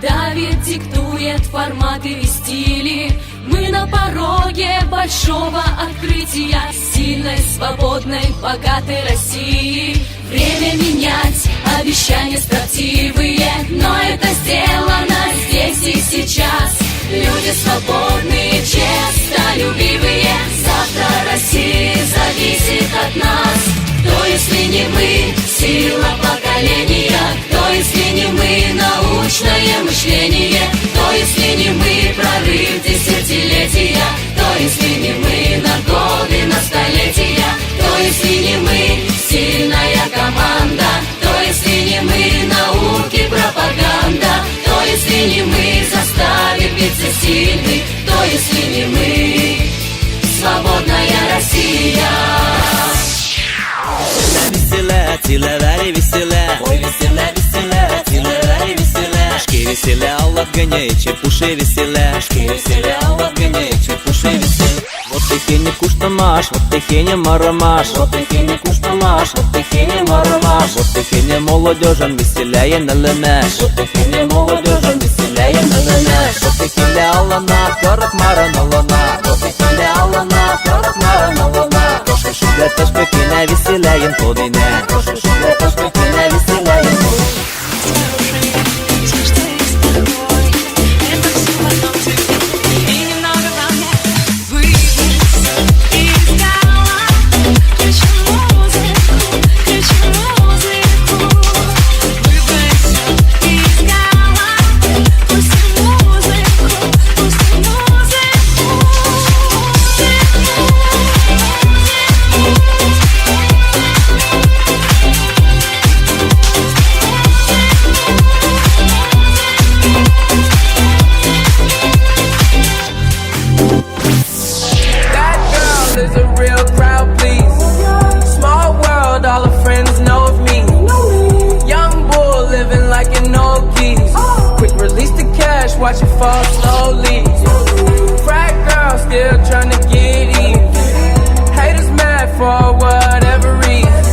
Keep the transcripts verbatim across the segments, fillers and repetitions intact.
Давит, диктует форматы и стили. Мы на пороге большого открытия сильной, свободной, богатой России. Время менять, обещания строптивые, но это сделано здесь и сейчас. Люди свободные, честолюбивые, завтра России зависит от нас. Кто, если не мы, сила поколения? Кто, если не мы, научное мышление? Кто, если не мы, прорыв десятилетия? Кто, если не мы, на годы, на столетия? Кто, если не мы, сильная команда? Кто, если не мы, науки пропаганда? Кто, если не мы, заставит биться сильных? Кто, если не мы, свободная Россия? Веселя, циле вари веселя. Ой, веселя, веселя, циле вари веселя. Шке веселя, Аллах гыне, чепуши веселя. Шке веселя, Аллах гыне, чепуши веселя. Вот техеньы куштымаш, вот техеньы марымаш. Вот техеньы куштымаш, вот техеньы марымаш. Вот техеньы молодёжьын веселяен ылынаш. Вот техеньы молодёжьын веселяен ылынаш. Вот техеньы алана, кырык марын ылана. Вот техеньы алана, кырык марын ылана. Тошкы шудя, тошкы кенә, веселяен тодинә. Тошкы шудя, тошкы кенә, веселяен тодинә. That girl is a real crowd, please. Small world, all her friends know of me. Young bull living like an old geese. Quick release the cash, watch it fall slowly. Frat girl still tryna get in. Haters mad for whatever reason.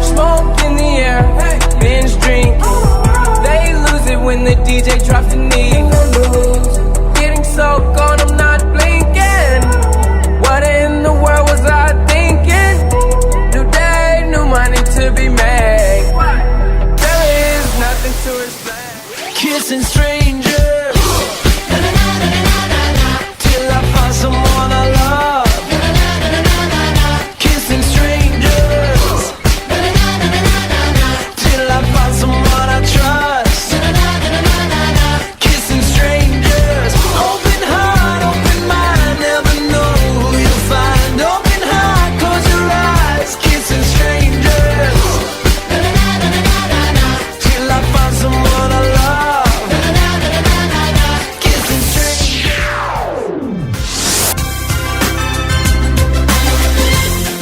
Smoke in the air, binge drinking. They lose it when the D J drops the knee. Getting so gone, I'm not blinking. What in the world was I thinking? New day, new money to be made. There is nothing to explain. Kissing strangers till I find someone I love. Kissing strangers till I find someone I trust. Kissing strangers, open heart, open mind, never know who you'll find. Open heart, close your eyes, kissing strangers. Till I find someone I love. Kissing strangers.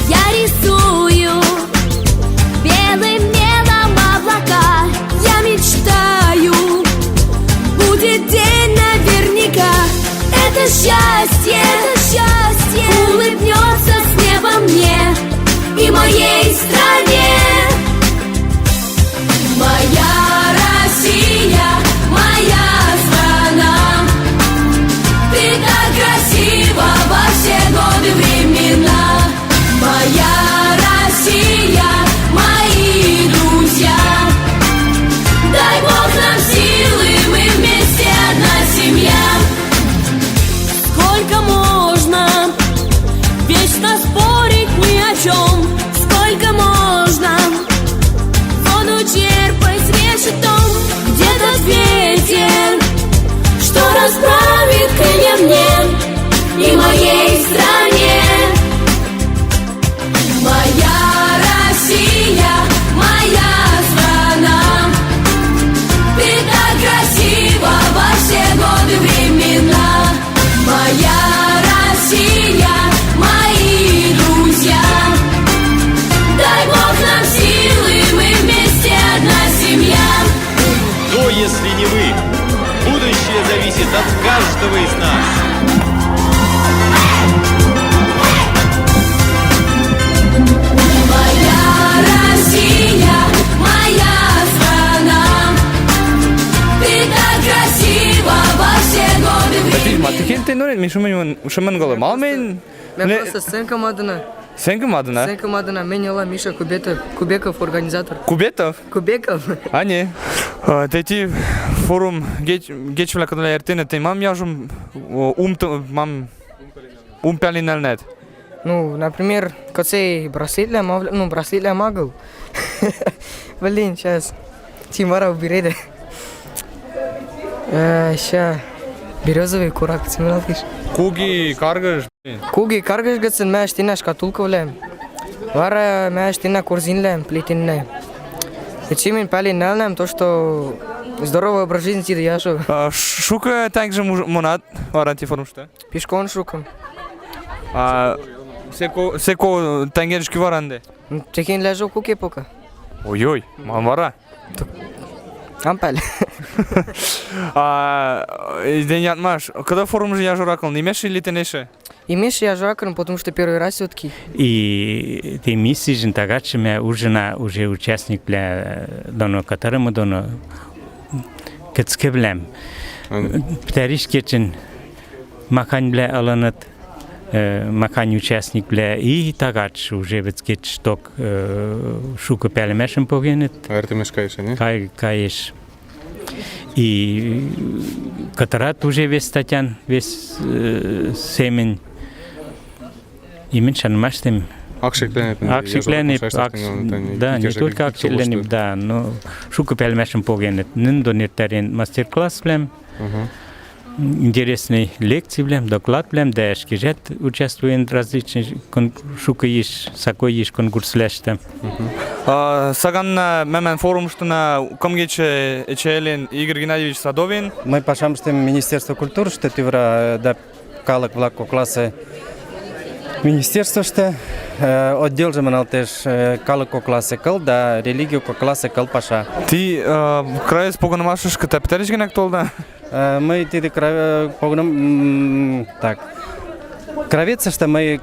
Я рисую белым мелом облака. Я мечтаю, будет день наверняка. Это счастье, это счастье улыбнётся с неба мне и моей стране. Моя Россия, моя страна, ты так красива во все годы, времена. Моя Россия, мои друзья, дай Бог нам силы, мы вместе одна семья. Сколько можно вечно спорить ни о чём? Сколько можно воду черпать с решетом? Где тот ветер, что расправит крылья мне и моей стране? Моя Россия, моя страна, ты так красива во все годы, времена. Моя Россия, мои друзья, дай Бог нам силы, мы вместе одна семья. Кто, если не вы? Будущее зависит от каждого из нас. Моя Россия, моя страна, ты так Тыш ма, тыхен тен норен, ми шымын, шымын голы. Мал мен... Мя просто сценка мадына. Сценка мадына? Сценка мадына, мен ала Миша Кубетов, Кубеков, организатор. Кубетов? Кубеков. А, не. Э, тетя форум геч-, гечвлякыдла эртенет, тен мам яжум, о, ум т-, мам ум пялин нальнет. Ну, например, коцей браслетля, мав-, ну, браслетля магыл. Блин, сейчас. Тимара уберет. Э, ща. Берёзовый курак, цимралтиш. Куги каргыш. Куги каргыш гыцын мя ӧштинна шкатулкывлэм. Вара мя ӧштинна корзинлэм, плетеннэ. Эчи мен палин нальнам то, что здоровый образ жизни тиды яжо. А, ш-, шукы также муж-, монат варанти форум шты? Пешком шукым. А, секо, секо тангерышки варанды? М, техен лежу куке пока. Ой-ой, мам вара? Ам паль. А, э, день ятмаш. Когда форум же яжоракын, нимеш или тенеше? Имеш яжоракын, потому что первый раз всё-таки. И ти миссижын тагачы мя ужына уже участниквлэ, э, доно, которым доно кыцкывлэм. Ан- Птариш кечын маханьвлэ ылыныт, э, махань участниквлэ и тагачы уже вецкет шток, э, шукы пяльмешым погеныт. Артемеш кайыш, не? Кай-, кайыш. И кытырат уже вес татян, вес, э, семень. И мен шанымаштым. Акшекленныт, акшекленныт, да, не только акшекленныт, да, но шукы пяльмешым погеныт. Нын донертарен мастер-классвлэм, интересный лекцивлэм, докладвлэм, да, эшкежат участвуен различный кон-, шукы иш, сакой иш конкурсвлэштэ. А, саганна мемнан форумыштына кымгече эчелин Игорь Геннадьевич Садовин. Мый пашамыштым Министерство культурышты тывра, э, да, калык вала кокласы министерствошты, э, отдел же мыналтеш, э, калык кокласы кыл да религия кокласы кыл паша. Ти, э, кравец погынымашышкы тӧ петариш гинэк толда? Э, мый тиды кра-, э, погыным, м, так. Кравецышты мый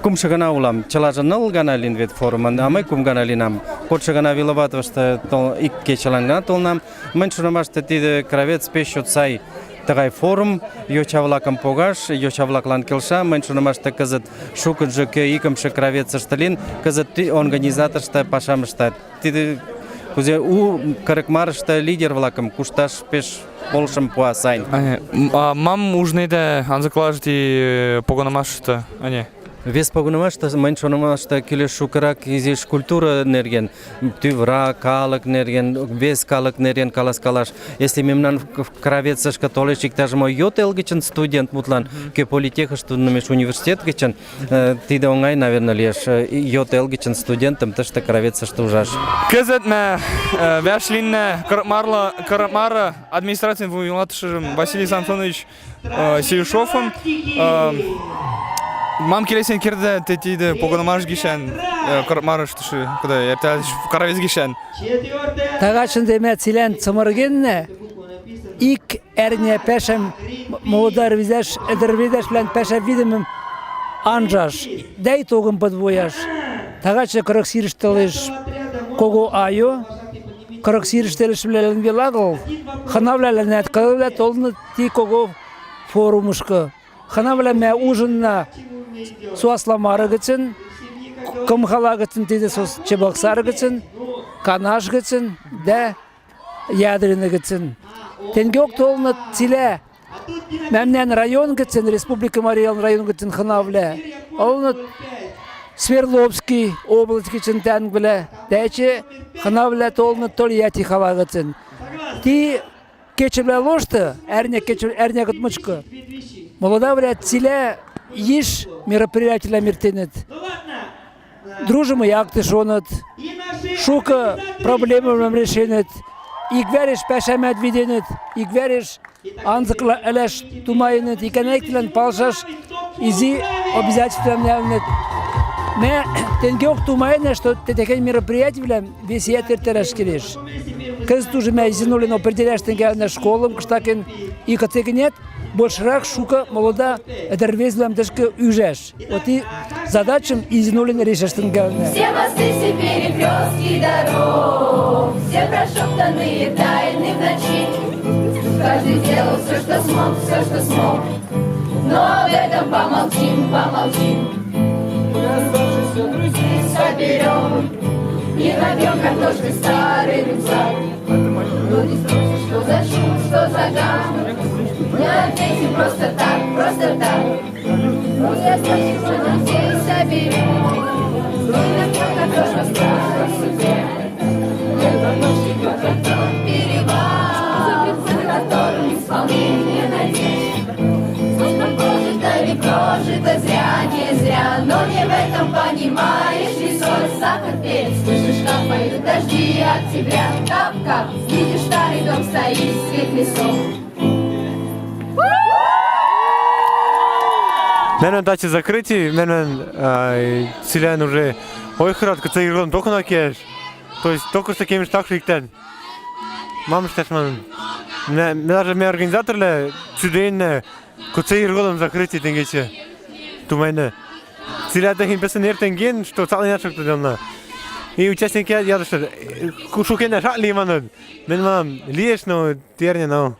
кымшы гана улам, чылажы ныл гана лин вет форумын, а мый кым гана линам. Кодшы гана Виловатовышты тол-, ик кечылан гана толнам. Мынь шонымашты тиды кравец пеш сай тыгай форум, йоча-влакым погаш, йоча-влаклан келша, мынь шонымашты кызыт шукыджы кӧ икымшы кравецышты лин, кызыт ти организаторышты пашамыштат. Тиды кузя у кырык марышты лидер-влакым кушташ пеш полшым пуа сайын. А, м, а мам ужнеда анзыклажы ти, э, погынымашты, а не? Вес погынымашты, мынь шонымашты килеш шукырак изиш культура нерген, тывра калык нерген, вес калык нерген каласкалаш. Если мемнан в-, в-, кравецышкы толеш иктаж-мо йот эл гычын студент, мутлан, кӧ политехыш туннымеш, университет гычын, э, тиды онгай, наверно, лиеш, э, и йот эл гычын студентым тышты кравецышты ужаш. Кызыт мя, э, вяшлиннэ Кырык Марлы, Кырык Мары администрациын вуйлатышым Василий Самсонович э, Сильшовым, э, мам келесен кердыт тетиды погынымаш гишан, э, Кырык Марыш тышы, кыды эрталеш кравец гишан. Тагачын тӧ мя цилан цымыргеннэ, ик ӧрня пӧшем м-, молодой ӧрвезаш, ӧрвезашвлан пӧшем видымым анжаш, да итогым подвояш. Тагачы Кырык Сирыштылыш кого айо, Кырык Сирыштылышвлалэн вел агыл, хынавлалэн ӧткылывлаын толыныт ти кого форумышкы. Хынавлам мя ужынна со Асламары гычын, Кымхала гычын, тидэ со Чебоксары гычын, Канаш гычын да Ядрина гычын. Тенгеок толыныт цилан мамнан район гычын, Республика Марий Элын район гычын хынавлам. Олныт Свердловский область гычын тэнг вылэ, таче хынавлам толыныт Тольятти хала гычын. Ти кечывлэ лошты, ӧрня кечы, ӧрня кыт мычкы. Молодавлам цилан иш мероприятилам иртыныт. Дружим и акты шоныт. Шукы проблемам решеныт. Ик варыш пӧшемат виденыт. Ик варыш анзыкла ылаш тумайыныт. Иканайктылан палшаш изи обязательствам нявныт. Мэ тенгеок тумайна, что тэтехень мероприятивлам весият эртараш келеш. Кызыт уже мя изинулин определяш тэнгална школам, кыштакен и кыцегнет, большрак шука молода ӧдӧрвезлам тышкы ӱжаш. Вот и задачам изинулин решаш тэнгална. Все мосты, все перекрёстки дорог, все прошёптанные тайны в ночи. Каждый делал все, что смог, все, что смог. Но об этом помолчим, помолчим. Соберем и набьем картошкой старый рюкзак. Люди спросят, что за шум, что за гам. Мы ответим просто так, просто так. Ну, я слышу, что нам здесь соберем. Ну, я только, только страшно себе. Перевал, за которым исполнение надежд. Сколько прожито, не прожито, зря, не зря. Но не в этом, понимаешь, не соль, сахар, перец. Слышишь, капают дожди октября. Кап-кап, видишь, старый дом стоит, свет лесов. Менам татчы закрытие, менам, а, цилан уже ойхырат, кыце иргодым токына кеш. То есть только что кемеш так шиктен. Мам шташ мам. Ме, ме даже ме организаторлы цӱдейннэ, кыце иргодым закрытие тенгече. Тумайны. Цилан тахин песен эртен ген, что цалин ачык тудемна. И участник я, я что, кушукена шат ли манын. Мен мам, лиеш, но терне, но.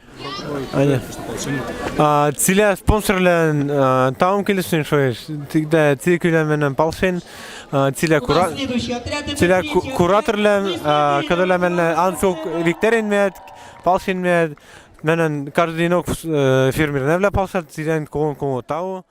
Аня. А, цилан спонсорлы, а, таум келесен шоэш. Цилан, цилан менам палшен, а, цилан кура-, цилан ку-, кураторлы, а, кадолы менам ансук виктерен мед, палшен мед, менам каждый ног, э, фермер невля палшат, цилан кого, кого тау.